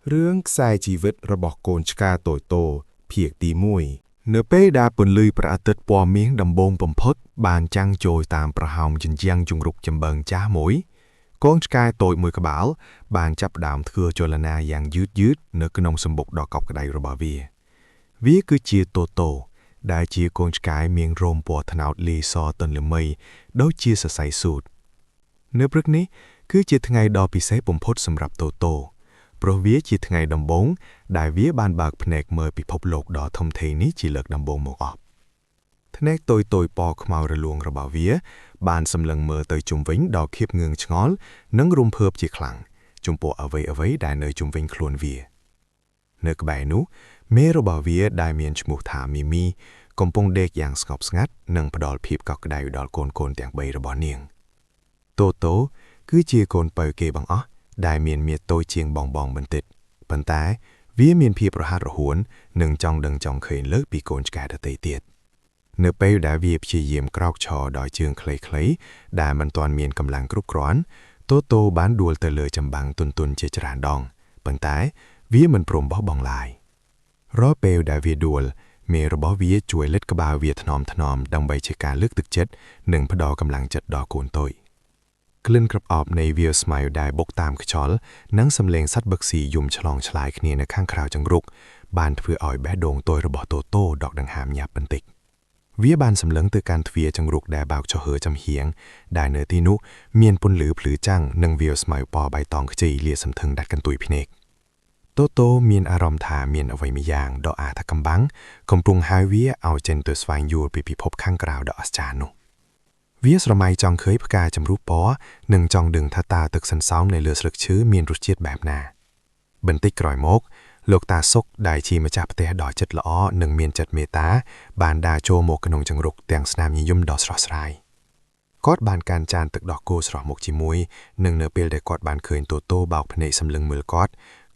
រឿងខ្សែជីវិតរបស់កូនឆ្កែតូចតូភាគទី1នៅពេលដែលពន្លឺព្រះអាទិត្យពណ៌មាសដំបូងបំផុតបានចាំងចូលតាមប្រហោងជញ្ជាំងជង្រុកចំបើងចាស់មួយកូនឆ្កែតូចមួយក្បាលបានចាប់ផ្ដើមធ្វើចលនាយ៉ាងយឺតៗនៅក្នុងសម្បុកដ៏កប់ក្ដៅរបស់វា វាគឺជាតូតូដែលជាកូនឆ្កែមានរោមពណ៌ត្នោតលាយសទន្លមីដូចជាសរសៃសូត្រនៅព្រឹកនេះគឺជាថ្ងៃដ៏ពិសេសបំផុតសម្រាប់តូតូ ព្រោះវាជាថ្ងៃដំបូងដែលវាបានបើកភ្នែកមើលពិភពលោកដ៏ធំធេងនេះជាលើកដំបូងមកអស់ភ្នែកតូចតូចពណ៌ខ្មៅរលួងរបស់វា បានសម្លឹងមើលទៅជុំវិញដ៏ខៀបងឿងឆ្ងល់និងរំភើបជាខ្លាំងចំពោះអ្វីៗដែលនៅជុំវិញខ្លួនវា នៅក្បែរនោះមេរបស់វាដែលមានឈ្មោះថាមីមីកំពុងដេកយ៉ាងស្ងប់ស្ងាត់និងផ្ដល់ភាពកក់ក្ដៅដល់កូនៗទាំងបីរបស់នាងតូតូគឺជាកូនពៅគេបង្អស់ដែលមានមាឌតូចជាងបងៗបន្តិចប៉ុន្តែវាមានភាពរហ័សរហួននិងចង់ដឹងចង់ឃើញលើសពីកូនឆ្កែដទៃទៀតនៅពេលដែលវាព្យាយាមក្រោកឈរដោយជើងខ្លីៗដែលមិនទាន់មានកម្លាំងគ្រប់គ្រាន់តូតូបានដួលទៅលើចម្បាំងទន់ៗជាច្រើនដងប៉ុន្តែវាមិនព្រមបោះបង់ឡើយ រាល់ពេលដែលវាដួលមេរបស់វាជួយលិតក្បាលវាថ្នមថ្នមដើម្បីជាការលើកទឹកចិត្តនិងផ្ដល់កម្លាំងចិត្តដល់កូនតូចក្លិនក្រអបនៃវាលស្មៅដែលបុកតាមខ្យល់និងសំឡេងសត្វបឹកស៊ីយំឆ្លងឆ្លើយគ្នានៅខាងក្រៅចង្រុកបានធ្វើឲ្យបេះដូងតូចរបស់តូតូដកដង្ហើមញាប់បន្តិចវាបានសម្លឹងទៅកាន់ទ្វារចង្រុកដែលបើកចុះហើចំហៀងដែលនៅទីនោះមានពន្លឺភ្លឺចាំងនិងវាលស្មៅពណ៌បៃតងខ្ចីលាសន្ធឹងដាច់កន្ទុយភ្នែក តូតូមានអារម្មណ៍ថាមានអ្វីម្យ៉ាងដ៏អាថ៌កំបាំងកំពុងហៅវាឲ្យចេញទៅស្វែងយល់ពីពិភពខាងក្រៅដ៏អស្ចារ្យនោះវាស្រមៃចង់ឃើញផ្កាចម្រុះពណ៌និងចង់ដឹងថាតើទឹកសន្សោមនៅលើស្លឹកឈើមានរសជាតិបែបណាបន្តិចក្រោយមកលោកតាសុកដែលជាម្ចាស់ផ្ទះដ៏ចិត្តល្អនិងមានចិត្តមេត្តាបានដើរចូលមកក្នុងចង្រុកទាំងស្នាមញញឹមដ៏ស្រស់ស្រាយគាត់បានកាន់ចានទឹកដោះគោស្រស់មកជាមួយនិងនៅពេលដែលគាត់បានឃើញតូតូបោកភ្នែកសម្លឹងមើលគាត់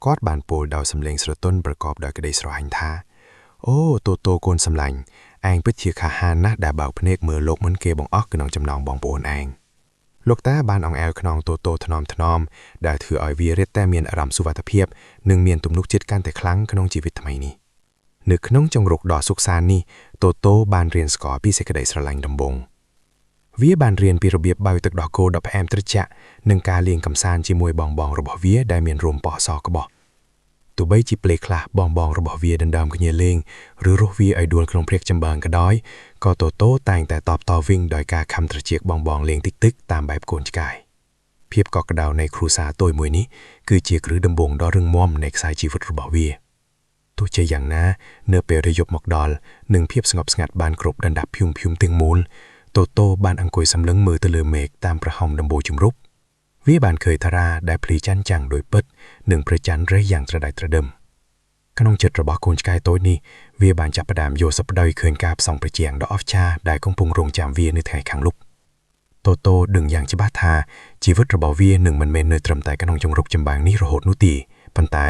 គាត់បានពោលដោយសំឡេងស្រទន់ប្រកបដោយក្តីស្រឡាញ់ថាអូតូតូកូនសម្លាញ់ឯងពិតជាក្លាហានណាស់ដែលបើកភ្នែកមើលលោកមុនគេបង្អស់ក្នុងចំណោមបងប្អូនឯងលោកតាបានអង្អែលខ្នងតូតូថ្នមថ្នមដែលធ្វើឲ្យវារឹតតែមានអារម្មណ៍សុវត្ថិភាពនិងមានទំនុកចិត្តកាន់តែខ្លាំងក្នុងជីវិតថ្មីនេះនៅក្នុងចង្រុកដ៏សុខសាន្តនេះតូតូបានរៀនស្គាល់ពីសេចក្តីស្រឡាញ់ដំបូងវាបានរៀនពីរបៀបបៅទឹកដោះគោដ៏ផ្អែមត្រជាក់និងការលេងកម្សាន្តជាមួយបងៗរបស់វាដែលមានរោមពណ៌សក្បុស ទោះបីជាពេលខ្លះបងៗរបស់វាដណ្ដើមគ្នាលេងឬរុះវាឲ្យដួលក្នុងព្រែកចំបើងក៏ដោយក៏តូតូតែងតែតបតវិញដោយការខំត្រចៀកបងៗលេងតិចៗតាមបែបកូនឆ្កែភាពកក់ក្ដៅនៃគ្រួសារតូចមួយនេះគឺជាគ្រឹះដំបូងដ៏រឹងមាំនៃខ្សែជីវិតរបស់វាទោះជាយ៉ាងណានៅពេលរយប់មកដល់និងភាពស្ងប់ស្ងាត់បានគ្រប់ដណ្ដប់ភុំភុំទាំងមូលតូតូបានអង្គុយសម្លឹងមើលទៅលើមេឃតាមប្រហោងដំបូលជំរប់ វាបានឃើញតារាដែលភ្លឺច័ន្ទចាំងដោយពិតនិងព្រះច័ន្ទរះយ៉ាងត្រដែតត្រដឹមក្នុងចិត្តរបស់កូនឆ្កែតូចនេះវាបានចាប់ផ្ដើមយកសប្តីឃើញការផ្សងប្រជាងដ៏អស្ចារ្យដែលកំពុងរងចាំវានៅថ្ងៃខាងមុខតូតូដឹងយ៉ាងច្បាស់ថាជីវិតរបស់វានឹងមិនមែននៅត្រឹមតែក្នុងជង្រុកចម្បាំងនេះរហូតនោះទេប៉ុន្តែ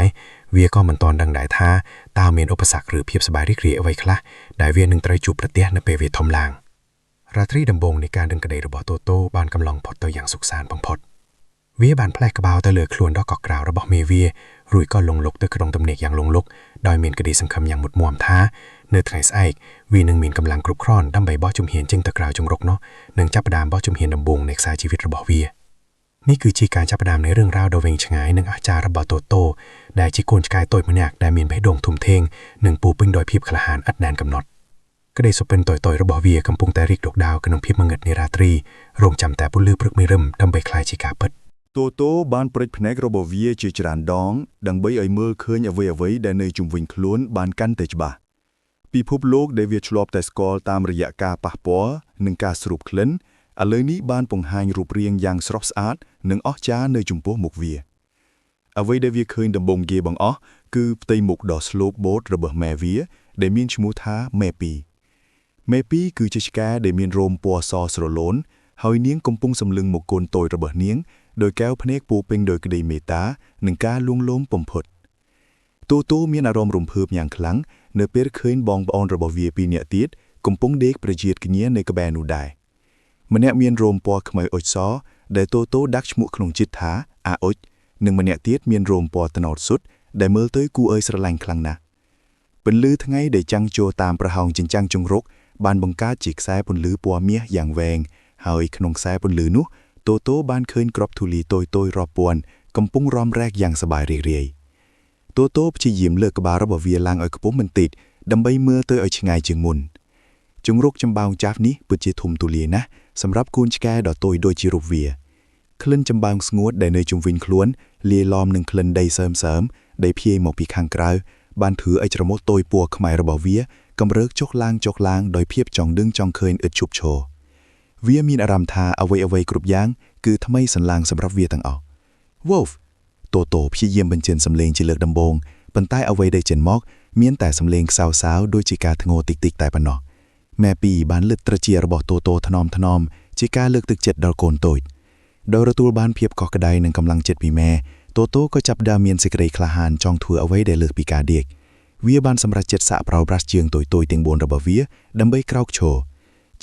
វាក៏មិនទាន់ដឹងដែរថាតើមានឧបសគ្គឬភាពសប្បាយរីករាយអ្វីខ្លះដែលវានឹងត្រូវជួបប្រទះនៅពេលវាធំឡើងរាត្រីដំបូងនៃការដឹងក្តីរបស់តូតូបានកំឡងផុតទៅយ៉ាងសុខសាន្តបំផុត វាបានផ្លែក្បាលទៅលើខ្លួនដ៏កក់ក្ដៅរបស់មេវារួចក៏លងលុកទៅក្នុងទំនេកយ៉ាងលងលុកដោយមានក្តីសង្ឃឹមយ៉ាងមុតមមថានៅថ្ងៃស្អែកវានឹងមានកម្លាំងគ្រប់គ្រាន់ដើម្បីបោះជំហានចេញទៅក្រៅជង្រុកនោះនិងចាប់ផ្ដើមបោះជំហានដំបូងនៃខ្សែជីវិតរបស់វានេះគឺជាការចាប់ផ្ដើមនៃរឿងរ៉ាវដ៏វែងឆ្ងាយនិងអស្ចារ្យរបស់តូតូដែលជាកូនឆ្កែតូចម្នាក់ដែលមានបេះដូងធំធេងនិងពោរពេញដោយភាពក្លាហានឥតដែនកំណត់ក្តីសុបិនតូចៗរបស់វាកំពុងតែរីកដុះដាលក្នុងភាពងងឹតនៃរាត្រីរងចាំតែពន្លឺព្រឹកមេរឹមដើម្បីក្លាយជាការពិត តូតូបានព្រិចភ្នែករបស់វាជាច្រើនដងដើម្បីឲ្យមើលឃើញអ្វីៗដែលនៅជុំវិញខ្លួនបានកាន់តែច្បាស់ពិភពលោកដែលវាធ្លាប់តែស្គាល់តាមរយៈការប៉ះពាល់និងការស្រូបក្លិនឥឡូវនេះបានបង្ហាញរូបរាងយ៉ាងស្រស់ស្អាតនិងអស្ចារ្យនៅចំពោះមុខវាអ្វីដែលវាឃើញដំបូងគេបង្អស់គឺផ្ទៃមុខដ៏ស្លូតបូតរបស់ម៉ែវាដែលមានឈ្មោះថាម៉ែពីម៉ែពីគឺជាឆ្កែដែលមានរោមពណ៌សស្រឡូនហើយនាងកំពុងសម្លឹងមកកូនតូចរបស់នាង ដោយកែវភ្នែកពោរពេញដោយក្តីមេត្តានិងការលួងលោមបំផុតតូតូមានអារម្មណ៍រំភើបយ៉ាងខ្លាំងនៅពេលឃើញបងប្អូនរបស់វាពីរនាក់ទៀតកំពុងដេកប្រជ្រៀតគ្នានៅក្បែរនោះដែរម្នាក់មានរោមពណ៌ខ្មៅអុចសដែលតូតូដាក់ឈ្មោះក្នុងចិត្តថាអាអុចនិងម្នាក់ទៀតមានរោមពណ៌ត្នោតសុទ្ធ ដែលមើលទៅគួរឲ្យស្រឡាញ់ខ្លាំងណាស់ពន្លឺថ្ងៃដែលចាំងចូលតាមប្រហោងចិញ្ចាំងជង្រុកបានបង្កើតជាខ្សែពន្លឺពណ៌មាសយ៉ាងវែងហើយក្នុងខ្សែពន្លឺនោះតូតូបានឃើញគ្រាប់ធូលីតូចៗរាប់ពាន់កំពុងរាំរែកយ៉ាងសប្បាយរីករាយតូតូព្យាយាមលើកក្បាលរបស់វាឡើងឲ្យខ្ពស់បន្តិចដើម្បីមើលទៅឲ្យឆ្ងាយជាងមុនជង្រុកចំបើងចាស់នេះពិតជាធំទូលាយណាស់សម្រាប់កូនឆ្កែដ៏តូចដូចជារូបវា ក្លិនចំបើងស្ងួតដែលនៅជុំវិញខ្លួនលាយឡំនឹងក្លិនដីសើមសើមដែលភាយមកពីខាងក្រៅបានធ្វើឲ្យច្រមុះតូចពណ៌ខ្មៅរបស់វាកម្រើកចុះឡើងចុះឡើងដោយភាពចង់ដឹងចង់ឃើញឥតឈប់ឈរវាមានអារម្មណ៍ថាអ្វីអ្វីគ្រប់យ៉ាងគឺថ្មីសន្លាងសម្រាប់វាទាំងអស់ Wolf តូតូព្យាយាមបញ្ចេញសំឡេងជាលើកដំបូងប៉ុន្តែអ្វីដែលចេញមកមានតែសំឡេងខ្សោយៗដូចជាការធ្ងោតិចៗតែប៉ុណ្ណោះម៉ែពីបានលឹតត្រចៀករបស់តូតូថ្នមថ្នមជាការលើកទឹកចិត្តដល់កូនតូច ដោយទទួលបានភាពកក់ក្ដៅនិងកម្លាំងចិត្តពីម៉ែតូតូក៏ចាប់ផ្ដើមមានសេចក្តីក្លាហានចង់ធ្វើអ្វីដែលលើសពីការដេកវាបានសម្រេចចិត្តសាកប្រើប្រាស់ជើងតូចៗទាំង4របស់វាដើម្បីក្រោកឈរ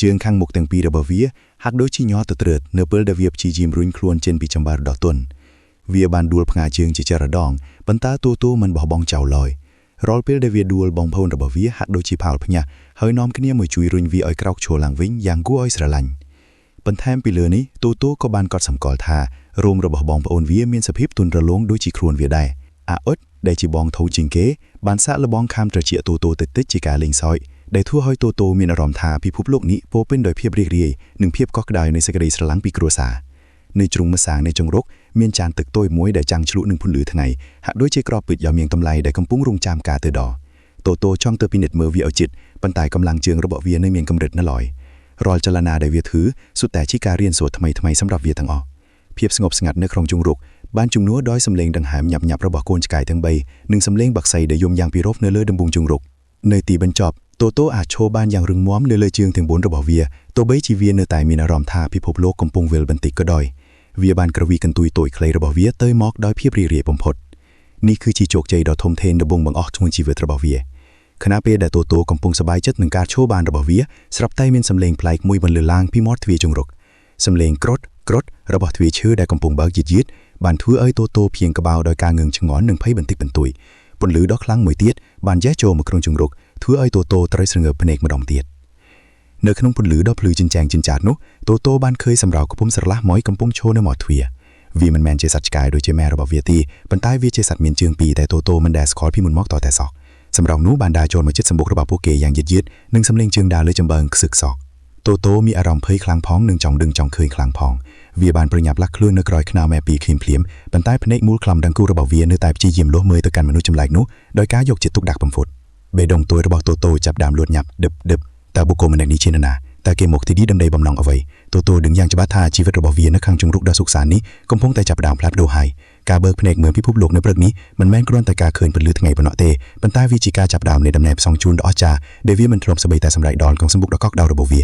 ជើងខាងមុខទាំងពីររបស់វាហាក់ដូចជាញ័រទទ្រើតនៅពេលដែលវាព្យាយាមរុញខ្លួនចេញពីចំបារដ៏ទន់វាបានដួលផ្ងាជើងជាច្រើនដងប៉ុន្តែតូតូមិនបោះបង់ចោលឡើយរាល់ពេលដែលវាដួលបងប្អូនរបស់វាហាក់ដូចជាផាលភ្ញាក់ហើយនាំគ្នាមកជួយរុញវាឲ្យក្រោកឈរឡើងវិញយ៉ាងគួរឲ្យស្រឡាញ់ បន្ថែមពីលើនេះតូតូក៏បានកត់សម្គាល់ថារោមរបស់បងប្អូនវាមានសភាពទន់រលោងដូចជាខ្លួនវាដែរអាអ៊ុតដែលជាបងធូរជាងគេបានសាកល្បងខាំត្រចៀកតូតូតិចតិចជាការលេងសើចដែលធ្វើឲ្យតូតូមានអារម្មណ៍ថាពិភពលោកនេះពោរពេញដោយភាពរីករាយនិងភាពកក់ក្ដៅនៃសេចក្តីស្រឡាញ់ពីគ្រួសារនៅជ្រុងម្សាងនៃជង្រុកមានចានទឹកតូចមួយដែលចាំងឆ្លក់នឹងពន្លឺថ្ងៃហាក់ដូចជាក្របពេជ្រយ៉ាងមានតម្លៃដែលកំពុងរងចាំការទៅដល់តូតូចង់ទៅពិនិត្យមើលវាឲ្យជិតប៉ុន្តែកម្លាំងជើងរបស់វានៅមានកម្រិតនៅឡើយ រាល់ចលនាដែលវាធ្វើសុទ្ធតែជាការរៀនសូត្រថ្មីៗសម្រាប់វាទាំងអស់ភាពស្ងប់ស្ងាត់នៅក្នុងជង្រុកបានជំនួសដោយសំឡេងដង្ហើមញាប់ញាប់របស់កូនឆ្កែទាំង3និងសំឡេងបក្សីដែលយំយ៉ាងពីរោះនៅលើដំបូងជង្រុកនៅទីបញ្ចប់តូតូអាចឈរបានយ៉ាងរឹងមាំលើលើជើងទាំង4របស់វាទោះបីជាវានៅតែមានអារម្មណ៍ថាពិភពលោកកំពុងវិលបន្តិចក៏ដោយវាបានក្រវីកន្ទុយតូចខ្លីរបស់វាទៅមកដោយភាពរីករាយបំផុតនេះគឺជាជោគជ័យដ៏ធំធេងដំបូងបង្អស់ក្នុងជីវិតរបស់វា ខណៈពេលដែលតូតូកំពុងសប្បាយចិត្តនឹងការឈរបានរបស់វាស្រាប់តែមានសំឡេងប្លែកមួយបន្លឺឡើងពីមាត់ទ្វារជង្រុកសំឡេងក្រត់ក្រត់របស់ទ្វារឈើដែលកំពុងបើកយឺតយឺតបានធ្វើឲ្យតូតូភៀងក្បាលដោយការងឿងឆ្ងល់និងភ័យបន្តិចបន្តួចពន្លឺដ៏ខ្លាំងមួយទៀតបានយ៉ះចូលមកក្នុងជង្រុកធ្វើឲ្យតូតូត្រូវស្រងើបភ្នែកម្ដងទៀតនៅក្នុងពន្លឺដ៏ភ្លឺចិញ្ចែងចិញ្ចាតនោះតូតូបានឃើញសម្រោកំពុងស្រឡះមួយកំពុងឈរនៅមាត់ទ្វារវាមិនមែនជាសត្វឆ្កែដូចជាម៉ែរបស់វាទេប៉ុន្តែវាជាសត្វមានជើងពីរតែតូតូមិនដែលស្គាល់ពីមុនមកតតែសោះ សម្រងនោះបានដើរចូលមកជិតសម្បុករបស់ពួកគេយ៉ាងយឺតយឺតនិងសំឡេងជើងដើរលើចំបើងខ្សឹកសក់តូតូមានអារម្មណ៍ភ័យខ្លាំងផងនិងចង់ដឹងចង់ឃើញខ្លាំងផងវាបានប្រញាប់លាក់ខ្លួននៅក្រោយខ្នងម៉ែពីឃ្លាមភ្លាមប៉ុន្តែភ្នែកមូលខ្លំដង្គូរបស់វានៅតែព្យាយាមលស់មើលទៅកាន់មនុស្សចម្លែកនោះដោយការយកចិត្តទុកដាក់បំផុតបេះដូងទួយរបស់តូតូចាប់ដើមលួតញាប់ដឹបដឹបតើបុគ្គលម្នាក់នេះជានរណាតើគេមកទីនេះដើម្បីបំណងអ្វីតូតូដឹងយ៉ាងច្បាស់ថាជីវិតរបស់វានៅខាងជង្រុកដ៏សុខសាន្តនេះកំពុងតែចាប់ផ្ដើមផ្លាស់ប្ដូរហើយការបើកភ្នែកមើលពិភពលោកនៅព្រឹកនេះមិនមែនគ្រាន់តែការឃើញពន្លឺថ្ងៃប៉ុណ្ណោះទេប៉ុន្តែវាជាការចាប់ផ្ដើមនៃដំណើរផ្សងជូនដ៏អស្ចារ្យដែលវាមិនធ្លាប់សប្បាយតែសម្រេចដល់ក្នុងសម្បុកដ៏កក់ក្ដៅរបស់វា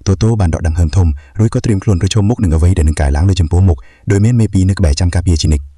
តូតូបានដកដង្ហើមធំរួចក៏ត្រៀមខ្លួនប្រឈមមុខនឹងអ្វីដែលនឹងកើតឡើងនៅចំពោះមុខដោយមានមេពីនៅក្បែរចាំការពារជានិច្ច។